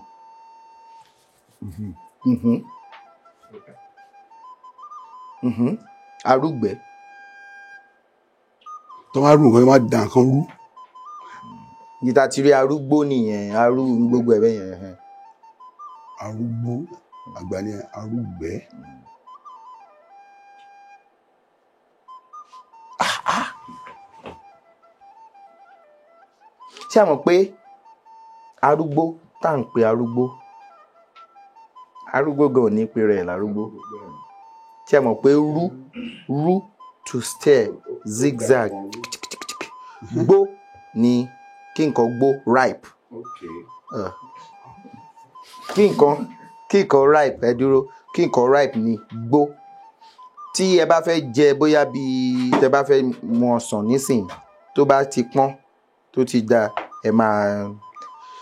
Arúgbẹ́. Tán bá rú nǹkan, tán bá da nǹkan rú. Níta ti rí arúgbó nìyẹn, arú gbogbo ẹ̀ bẹ́ẹ̀ yẹn. Arúgbó, àgbà ni arúgbẹ́. Ṣé a mọ̀ pé arúgbó tá à ń pe arúgbó, arúgbó gan ò ní pe rẹ̀ lárúgbó. Ṣé a mọ̀ pé rú, rú to stir, zigzag, gbó ni kí nǹkan gbó, ripe. Kí nǹkan ripe, ẹ dúró, kí nǹkan ripe ni gbó. Tí ẹ bá fẹ́ jẹ bóyá bí tẹ bá fẹ́ mu ọsàn nísìnyí, tó bá ti pọ́n, tó ti da, ẹ máa,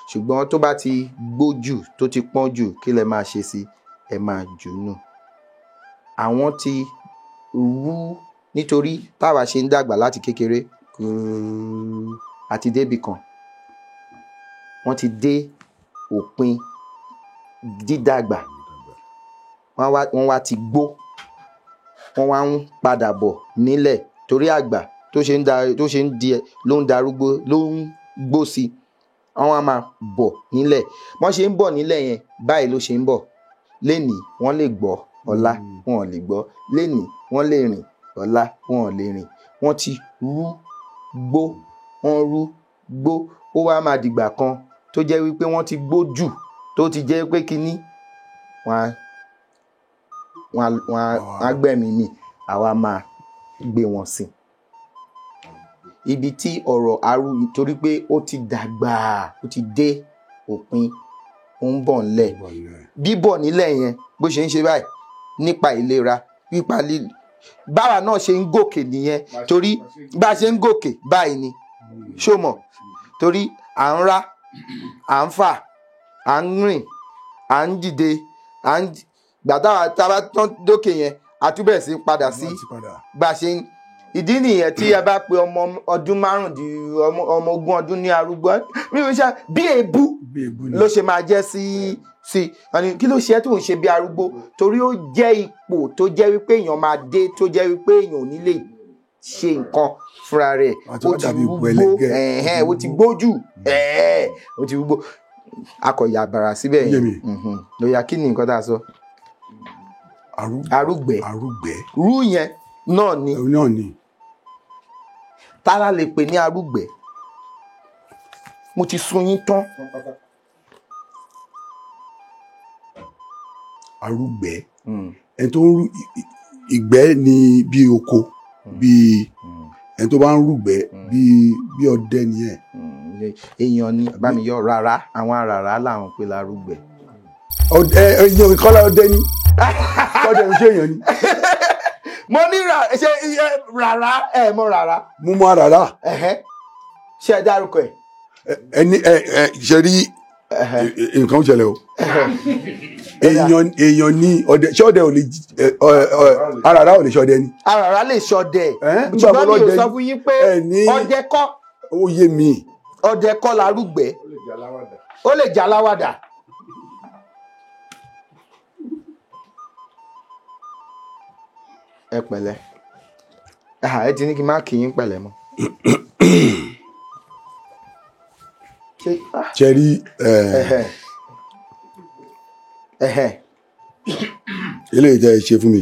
ṣùgbọ́n tó bá ti gbó jù, tó ti pọ́n jù, kí lẹ máa ṣe sí? Ẹ máa jù nù. Àwọn ti rú nítorí táwa ṣe ń dàgbà láti kékeré àti débì kan, wọ́n ti dé òpin dídàgbà, wọ́n wá ti gbó, wọ́n wá ń padà bọ̀ nílẹ̀ torí àgbà tó ṣe ń di ló ń darúgbó, ló ń gbó sí, wọ́n á máa bọ̀ nílẹ̀. Wọ́n ṣe ń bọ̀ nílẹ̀ yẹn báyìí ló ṣe ń bọ̀. Lénìí wọ́n lè gbọ́, ọ̀la wọn ò lè gbọ́. Lénìí wọ́n lè rìn, ọ̀la wọn ò lè rìn. Wọ́n ti rú gbó, wọ́n rú gbó. Ó wá máa dìgbà kan tó jẹ́ wípé wọ́n ti gbó jù, tó ti jẹ́ pé kíní wọ́n á gbẹ̀mí mì, àwa máa gbé wọn sí. Ibi tí ọ̀rọ̀ arú, torí pé ó ti dàgbà, ó ti dé òpin, ó ń bọ̀ nílẹ̀. Bíbọ̀ nílẹ̀ yẹn bó ṣe ń ṣe báyìí nípa ìlera, nípa lílo, báwa náà ṣe ń gòkè nìyẹn. Torí bá a ṣe ń gòkè báyìí ni, ṣó mọ̀? Torí à ń rá, à ń fà, à ń rìn, à ń dìde, à ń gbà tá a bá tán dókè yẹn, a tún bẹ̀rẹ̀ sí padà sí bá a ṣe ń. Ìdí nìyẹn tí ẹ bá pe ọmọ ọdún márùndínlógún, ọmọ ogún ọdún ní arúgbó, mi ò ṣe bí èébú ló ṣe máa jẹ́ sí sí. Kí ló ṣe tó ń ṣe bí arúgbó? Torí ó jẹ́ ipò tó jẹ́ wípé èèyàn máa dé, tó jẹ́ wípé èèyàn ò ní lè ṣe nǹkan fúnra rẹ̀. Ó ti rúgbó, ó ti gbójú, ó ti rúgbó. Akọ̀yà bàrà síbẹ̀ yẹn. Lóyà kí ni nǹkan tá a sọ? Arúgbẹ́. Rú yẹn náà ni. Tálá lè pè ní arúgbẹ́. Mo ti sun yín tán. Arúgbẹ́. Ẹni tó ń rú ìgbẹ́ ni bí oko, bí ẹni tó bá ń rúgbẹ́ bí ọdẹ nìyẹn. Èèyàn ni bá mi yọ rárá, àwọn aràrá làwọn pè lárúgbẹ́. Ọdẹ èèyàn kọ́lá ọdẹ ni. Ọdẹ ń ṣe èèyàn ni. Mo ní ṣe rárá, ẹ mọ rárá. Mo mọ rárá. Ṣé ẹ dárúkọ ẹ? Ẹni ẹ ṣe rí nǹkan ó ṣẹlẹ̀ o. Èèyàn ní ọdẹ, ṣé ọdẹ ò lè, aràrá ò lè ṣọdẹ ni. Aràrá lè ṣọdẹ. Ṣùgbọ́n mi ò sọ fún yín pé ọdẹ kọ́. Ó yé mi. Ọdẹ kọ́ larúgbẹ́. Ó lè jà láwàdà. Ẹ pẹ̀lẹ́. Ẹ ti ní kí n má kí yín pẹ̀lẹ́ mọ́. Ṣe rí eléyìí tẹ́ ẹ ṣe fún mi,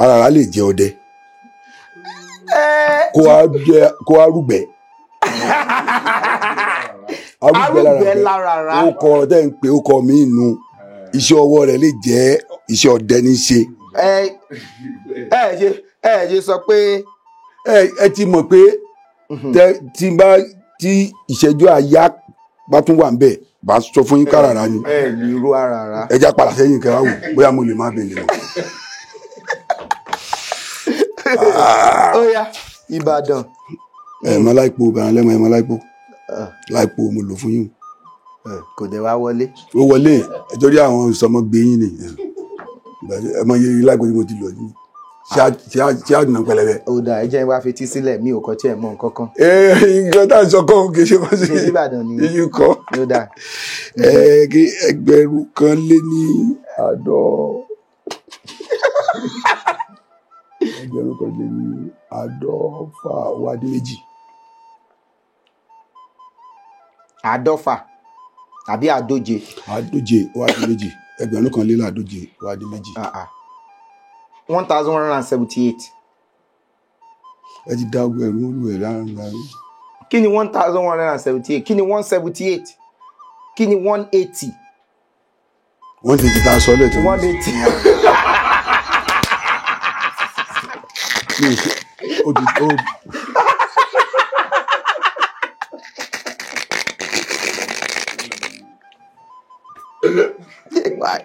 aràrá lè jẹ ọdẹ kó a rúgbẹ́. Arúgbẹ́ láràrá. Ó kọ ọ̀rọ̀ tẹ́ ń pè ó kọ mí nù. Iṣẹ́ ọwọ́ rẹ̀ lè jẹ́ iṣẹ́ ọdẹ ní í ṣe. Ẹ ṣe sọ pé ẹ ti mọ̀ pé tí bá tí ìṣẹ́jú àyá bá tún wà níbẹ̀ bá sọ fún yín káràrá ni. Ẹ ní irú àràrá. Ẹ já padà sẹ́yìn kẹwàá wò bóyá mo lè má bèèrè lọ. Ó yá Ìbàdàn. Ẹ mọ láìpò bẹ̀rẹ̀ lẹ́mọ, ẹ mọ láìpò láìpò mo lò fún yín. Kò dé wá wọlé. Ó wọlé torí àwọn ìsọmọgbé yín ni. Ẹ mọ iye láìpò tí mo ti lò ní. Ṣé àdùnnà pẹlẹbẹ. Ó dà, ẹ jẹ́ wá fetí sílẹ̀, mi ò kọ́ tí ẹ̀ mọ̀ nǹkan kan. Nǹkan tá à ń sọ kọ́ kì í ṣe kọ́ sí. Ṣé Ìbàdàn ni? Iyùn kọ́. Ó dà. Kí ẹgbẹ̀rún kan lé ní àádọ́. Ẹgbẹ̀rún kan lé ní àádọ́fà wá dín méjì. Àádọ́fà tàbí àádóje. Àádóje wá dín méjì. Ẹgbẹ̀rún kan lé láàdóje wá dín méjì. 1178. Ẹ ti dá ẹgbẹ̀rún olú ẹ̀ láàrin. Kí ni 1178? Kí ni 178? Kí ni 180? 180 tá a sọ lẹ́tọ̀ọ́. 180. Why?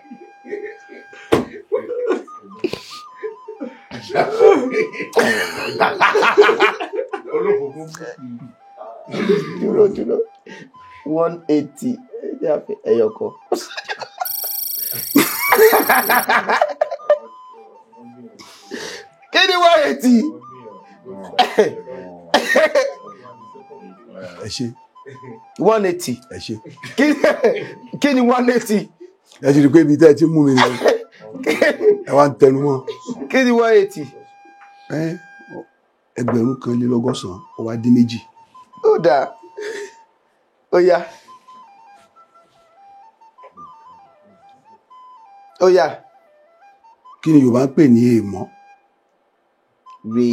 Dúró dúró 180 ẹyọ kan. Kí ni 180? Ẹ ṣe. 180. Ẹ ṣe. Kí ni 180? Ẹ ti rí pé ibi tẹ́ ẹ ti mú mi nìyẹn. Ẹ wá ń tẹnu mọ́. Kí ni 180? Ẹgbẹ̀rún kan lé lọ́gọ́sàn-án ó wá dín méjì. Ó dáa. Ó yá. Ó yá. Kí ni Yorùbá ń pè ní èèmọ̀? Re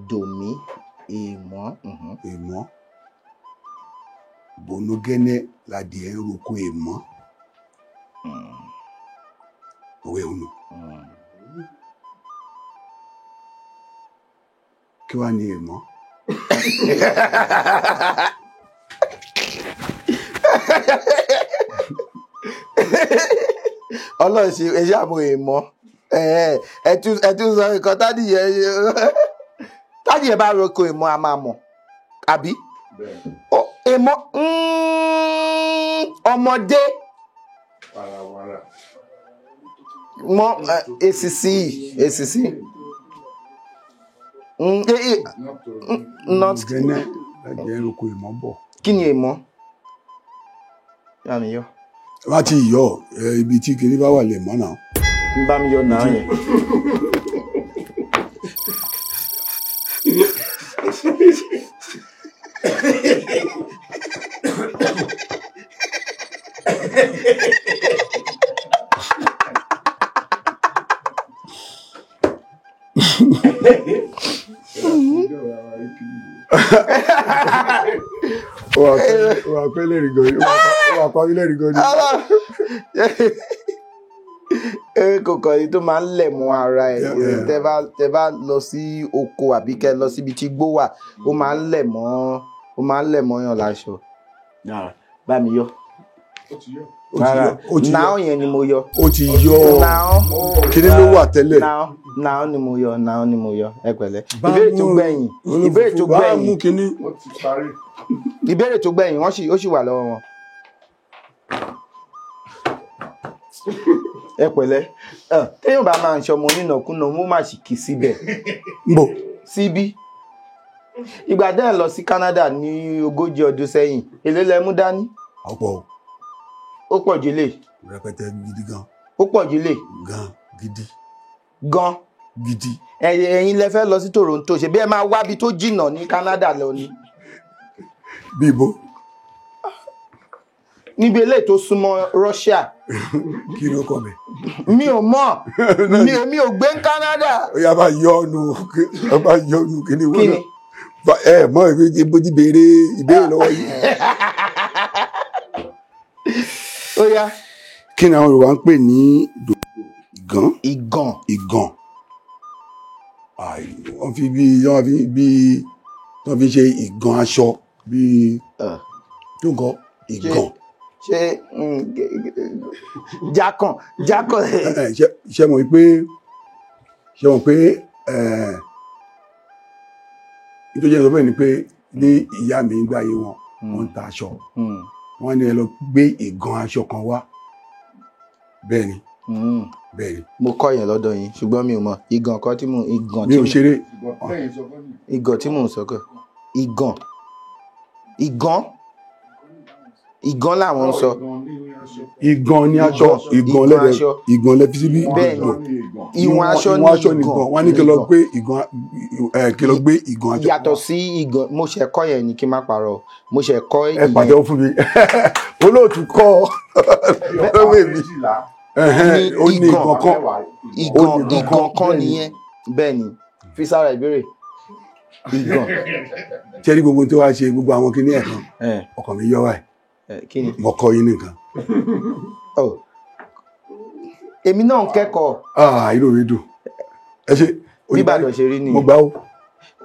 dòmí èèmọ̀. Èèmọ̀. Bònúgẹ́nẹ́ ládìẹ ń roko èèmọ̀. Òwe òun nù. Kí wàá ní èèmọ̀? Ọlọ́run ṣe ẹ ṣe àmọ́ èèmọ̀. Ẹ tún sọ nǹkan tádìyẹ bá roko èèmọ̀ a máa mọ̀ àbí? Èèmọ̀ ọmọdé mọ èsìsì èsìsì. Gẹ́nẹ́ ládìẹ ń roko èèmọ̀ bọ̀. Kí ni èèmọ̀? Yá mi yọ. Wá ti yọ ibi tí kinní bá wà lè mọ́ náà. Ń bá mi yọ náà yẹn. Wà pẹ́ lẹ́rìí gan ni. Wà pa mí lẹ́rìí gan ni. Ewéko kan ni tó máa ń lẹ̀ mọ́ ara ẹ̀. Tẹ bá lọ sí oko àbí kẹ lọ síbi tí igbó wà, ó máa ń lẹ̀ mọ́, ó máa ń lẹ̀ mọ́ yàn láṣọ. Bá mi yọ. Náà yẹn ni mo yọ. Ó ti yọ. Kíni ló wà tẹ́lẹ̀? Náà ni mo yọ, náà ni mo yọ. Ẹ pẹ̀lẹ́. Ìbéèrè tó gbẹ̀yìn. Ìbéèrè tó gbẹ̀yìn. Ìbéèrè tó gbẹ̀yìn, wọ́n sì ó sì wà lọ́wọ́ wọn. Ẹ pẹ̀lẹ́. Téèyàn bá máa ń ṣọmọ onínàkúnà, mo máa sì kì í síbẹ̀. Nbò. Síbí. Ìgbà dẹ́ ẹ̀ lọ sí Canada ní 40 ọdún sẹ́yìn, èló lẹ mú dání? Ọ̀pọ̀ o. Ó pọ̀ jù lè. Rẹpẹtẹ gidi gan. Ó pọ̀ jù lè. Gan gidi. Gan. Gidi. Ẹ̀yin lẹ fẹ́ lọ sí Toronto, ṣe bí ẹ máa wábi tó jìnnà ní Canada lọ ni. Bí ibo? Níbi eléyìí tó súnmọ́ Russia. Kí ló kọ mi? Mi ò mọ̀, mi ò gbé ní Canada. Ó yá bá yọ ọ́nù, bá yọ ọ́nù kí ni wọ́n náà. Ẹ mọ ìbò ti béèrè ìbéèrè lọ́wọ́ yìí. Ó yá. Kí ni àwọn Yorùbá ń pè ní ìgàn? Ìgàn. Ìgàn. Wọ́n fi bí wọ́n fi ṣe ìgàn aṣọ bí tó nǹkan ìgàn. Ṣé jákàn jákàn. Ṣé mọ̀ pé nítorí ẹ̀rọ bẹ́ẹ̀ ni pé ní ìyá mi ń gbáyé wọn, wọ́n ń ta aṣọ. Wọ́n ní ẹ lọ gbé ìgàn aṣọ kan wá. Bẹ́ẹ̀ ni. Bẹ́ẹ̀ ni. Mo kọ́ yẹn lọ́dọ̀ yín, ṣùgbọ́n mi ò mọ̀ ìgàn kan tí mo ìgàn Mi tí ò mo ṣeré. Ìgàn tí mò ń sọ kọ́, ìgàn, ìgàn, ìgàn làwọn ń sọ. Ìgàn ni aṣọ, ìgàn lẹ́dẹ̀, aṣọ. Ìgàn lẹ́fi síbí. Bẹ́ẹ̀ ni. Ìwọ̀n aṣọ ìwọ̀n aṣọ ni nìgàn. ìgàn. Wọ́n á ní kí lọ gbé ìgàn, kí lọ gbé ìgàn aṣọ. Yàtọ̀ sí ìgàn, mo ṣe kọ́ yẹn ni, kí n má parọ́, mo ṣe kọ́ Ẹ ìyẹn. pàtẹ́wọ́ fún mi, olóòtú kọ́ lọ́wọ́ èmi. Ní Ó ní ìgàn. ìgàn kan. Ìgàn. Ó ní ìgàn Ìgàn kan, kan bẹ́ẹ̀ ni. nìyẹn. Bẹ́ẹ̀ ni, fi sára ìbéèrè ìgàn. Ṣé ní gbogbo tó wá ṣe gbogbo àwọn kinní ẹ̀ kan, Ẹ, ọkàn mi yọ wáyé. Ẹ, kí ni? Mo kọ́ yín nìkan. Oh. Èmi náà ń kẹ́kọ̀ọ́. Ah, inú mi dùn, ẹ ṣe. Bí Ìbàdàn ṣe rí nìyẹn. Mo gbà ó.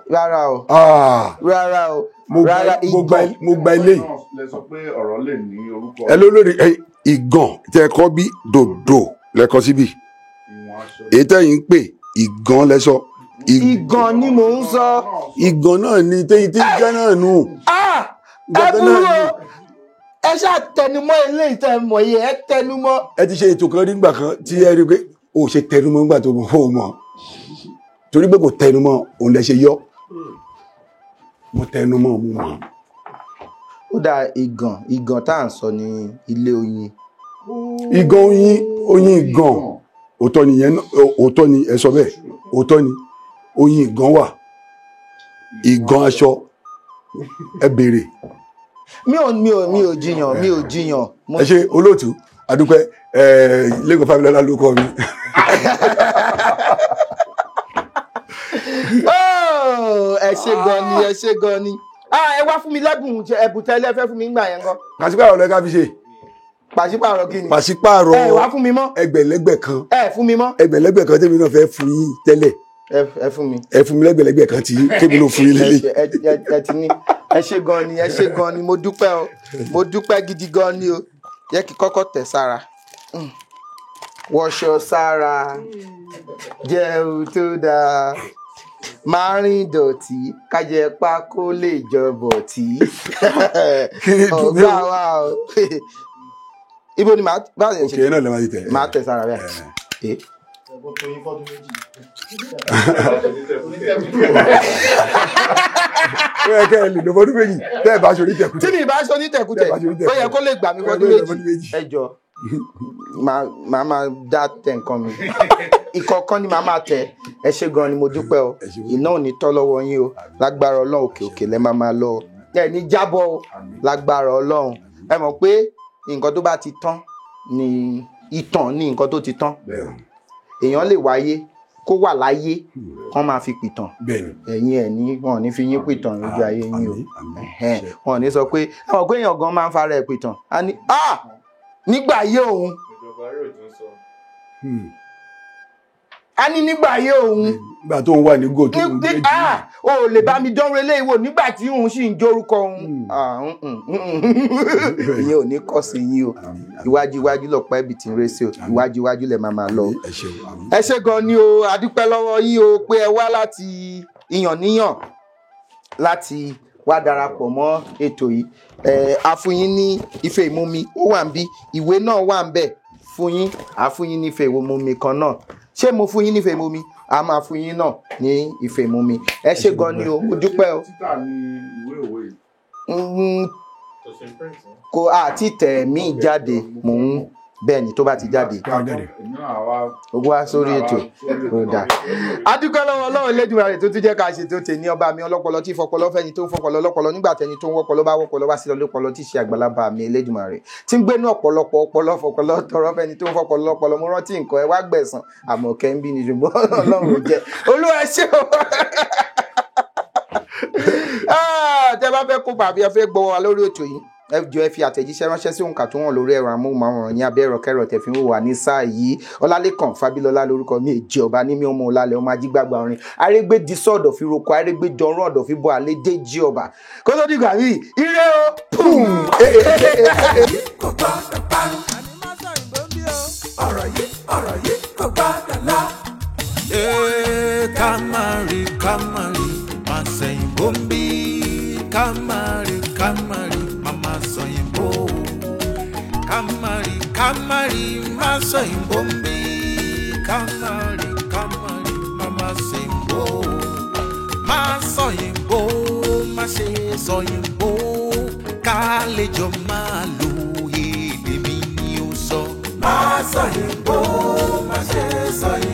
Rárá o. Ah, Rárá o. mo gba. Rárá. Mo gba. Ìgàn. Mo gba ilé yìí. Lẹ sọ pé ọ̀rọ̀ lè ní orúkọ. Ẹ ló lórí ẹ, ìgàn tẹ kọ bí dòdò lẹkọ síbí. Ìwọ̀n aṣọ. Èyí tẹ̀yin ń pè ìgàn lẹsọ. Ìgàn ni mò ń sọ. Ìgàn náà ni tẹ̀yin tí ń jẹ́ náà nù. Ah! Ẹ Ìgàn burú náà o. ni. Ẹ ṣáà tẹnumọ́ eléyìí tẹ́ mọ̀ yìí, ẹ tẹnumọ́. Ẹ ti ṣe ètò kan nígbà kan tí ẹ rí i pé o ṣe tẹnumọ́ nígbà tó mọ̀ ó mọ̀, torí pé kò tẹnumọ́ òun lẹ ṣe yọ. Mo tẹnumọ́, mo mọ̀. Ó dáa, ìgàn, ìgàn tá à ń sọ ní ilé oyin. Ìgàn oyin, oyin ìgàn, òótọ́ ni yẹn òótọ́ ni ẹ sọ bẹ́ẹ̀, òótọ́ ni oyin ìgàn wà, ìgàn aṣọ, ẹ béèrè. Mi ò jiyàn, mi ò jiyàn. Ẹ ṣe olóòtú, adúpẹ́. Ẹ Lẹ́kọ̀ọ́ Fábílọ́lá ló kọ́ mi. Oh, ẹ ṣé gan ni, ẹ ṣé gan ni. Ah, ẹ wá fún mi lẹ́bùn, ẹ̀bùn tẹ́lẹ̀ fẹ́ fún mi ńgbà yẹn gan. Pàṣípààrọ̀ lẹ́ka fi ṣe. Pàṣípààrọ̀ kí ni? Pàṣípààrọ̀. Ẹ wá fún mi mọ́. Ẹgbẹ̀lẹ́gbẹ̀ kan. Ẹ fún mi mọ́. Ẹgbẹ̀lẹ́gbẹ̀ kan tẹ́mi náà fẹ́ fún yín tẹ́lẹ̀. Ẹ fún mi. Ẹ fún mi lẹ́gbẹ̀lẹ́gbẹ̀ kan tí tẹ́mi náà fún yín lélẹ̀. Ẹ ti ní. Ẹ ṣé gan ni, ẹ ṣé gan ni, mo dúpẹ́ o, mo dúpẹ́ gidi gan ni o. Jẹ́ kí kọ́kọ́ tẹ̀ sára. Wọṣọ sára, jẹun tó dáa, máa rìn dọ̀tí, kájẹ pákó lè jọ bọ̀tí. Kí ni dùn mí Ọ̀gá o? wa o. Ibo ni màá bá yẹn Òkè ṣe? náà lè máa ti tẹ̀. Màá tẹ̀ sára bẹ́ẹ̀. Eh. Ẹ̀bùn tó yín fọ́dún 2. Ó yẹ kẹ́ ẹ lè lọ fọdún 2 tẹ́ ẹ bá ṣe onítẹ̀kùtẹ̀. Tí mi bá ṣe onítẹ̀kùtẹ̀, Tẹ́ ẹ bá ṣe onítẹ̀kùtẹ̀. ó yẹ kó lè gbà mí Ó yẹ fọdún kó lè gbà fọdún 2. méjì. Ẹ jọ, màá máa dá tẹ nǹkan mi, ìkọ̀ọ̀kan ni màá máa tẹ. Ẹ ṣé gan ni, mo dúpẹ́ o. Ẹ ṣé. Iná ò ní tọ́ lọ́wọ́ yín o, lágbára Ọlọ́run. Òkè òkè lẹ́ máa máa lọ o, ẹ ní jábọ́ o, lágbára Ọlọ́run. Ẹ mọ̀ pé nǹkan tó bá ti tán ni ìtàn, ní nǹkan tó ti tán, èèyàn lè wáyé kó wà láyé kán máa fi pìtàn. Bẹ́ẹ̀ni. Ẹ̀yin ẹ̀ ní wọn ò ní fi yín pìtàn lójú ayé yín o. Àmín, àmín. Ẹ̀hẹ́n, wọn ò ní sọ pé, ẹ mọ̀ pé èèyàn gan máa ń fara ẹ̀ pìtàn, á ní ah nígbà ayé òun, á ní nígbà ayé òun, Nígbà tó ń wà ní gò tó ní ń ní gbé jù. Ah, o ò lè bá mi dánwó eléyìí wò nígbà tí òun sì ń jórúkọ òun. Ah, ìyẹn ò ní kọ́ sí yín o. Iwájú iwájú lọ̀pọ̀ ẹ̀bì tí ń ré sí o, iwájú iwájú lẹ̀ máa máa lọ. Ẹ ṣeun, àmín. Ẹ ṣé gan ni o, adúpẹ́ lọ́wọ́ yín o pé ẹ wá láti ìyànníyàn láti wá darapọ̀ mọ́ ètò yìí. Ẹ a fún yín ní ife ìmumi, ó wà ń bí, ìwé náà wà ń bẹ̀ fún yín. A fún yín ní ife ìmumi kan náà. Ṣé mo fún yín ní ife ìmumi? A máa fún yín náà ní ife ìmumi. Ẹ ṣé gan ni o, mo dúpẹ́ o. Títà ní ìwé òwe yìí? Kò àti tẹ̀ mí jáde, mò ń bẹ́ẹ̀ ni, tó bá ti jáde, Jáde. Èmi náà wá. ó wá sórí ètò, ó dáa. Adúpẹ́ lọ́wọ́ Ọlọ́run Elédùmarè tó tún jẹ́ ká ṣe tó tè ní ọba mi ọlọ́pọlọ tí fọpọlọ fẹ́ni tó ń fọpọlọ lọ́pọlọ nígbà tẹni tó ń wọ́pọlọ bá wọ́pọlọ wá sí lọ́pọlọ tí ṣe àgbàlagbà mi Elédùmarè tí ń gbénú ọ̀pọ̀lọpọ̀ ọpọlọ fọpọlọ tọrọ fẹ́ni tó ń fọpọlọ lọ́pọlọ. Mo rántí nǹkan, ẹ wá gbẹ̀san àmọ̀kẹ́ ń bí ni, ṣùgbọ́n Ọlọ́run ò jẹ́. Olúwa ṣé o. Ah, tẹ bá fẹ́ kópa àbí ẹ fẹ́ gbọ́ wa lórí ètò yìí, ẹ jọ̀ọ́ ẹ fi àtẹ̀jíṣẹ́ ránṣẹ́ sí òǹkà tó wọ̀n lórí ẹ̀rọ amóhùnmáwòrán ní abẹ́ ẹ̀rọ kẹrọ tẹ̀ fi ń wò wá ní sáà yìí. Ọlálẹ́kàn Fábílọ́lá lórúkọ mi, èjì ọba ní mi, ọmọ ọlálẹ̀, ọmọ ajígbàgbà orin arégbé di sọ́ọ̀dọ̀ fi roko arégbé jọrún ọ̀dọ̀ fi bọ́ alẹ́ déjì ọba kó tó dìgbà mí ire o. Pum. Kò gbọ́dọ̀ parun. Ọ̀rọ̀ yìí, ọ̀rọ̀ yìí kò gbọ́dọ̀ lọ. Ee, ká má rí, ká má rí, má sẹ̀yìn bó ń bí. Ká má rí, ká má rí, má má sọ̀yìn bó. Ká má rí, ká má rí, má sọ̀yìn bó ń bí. rí ká má rí má má ṣe ń bò má sọ yìnbó má ṣe sọ yìnbó ká lè jọ máa lo èdè mi ni ó sọ. Má sọ yìnbó, má ṣe sọ yìnbó.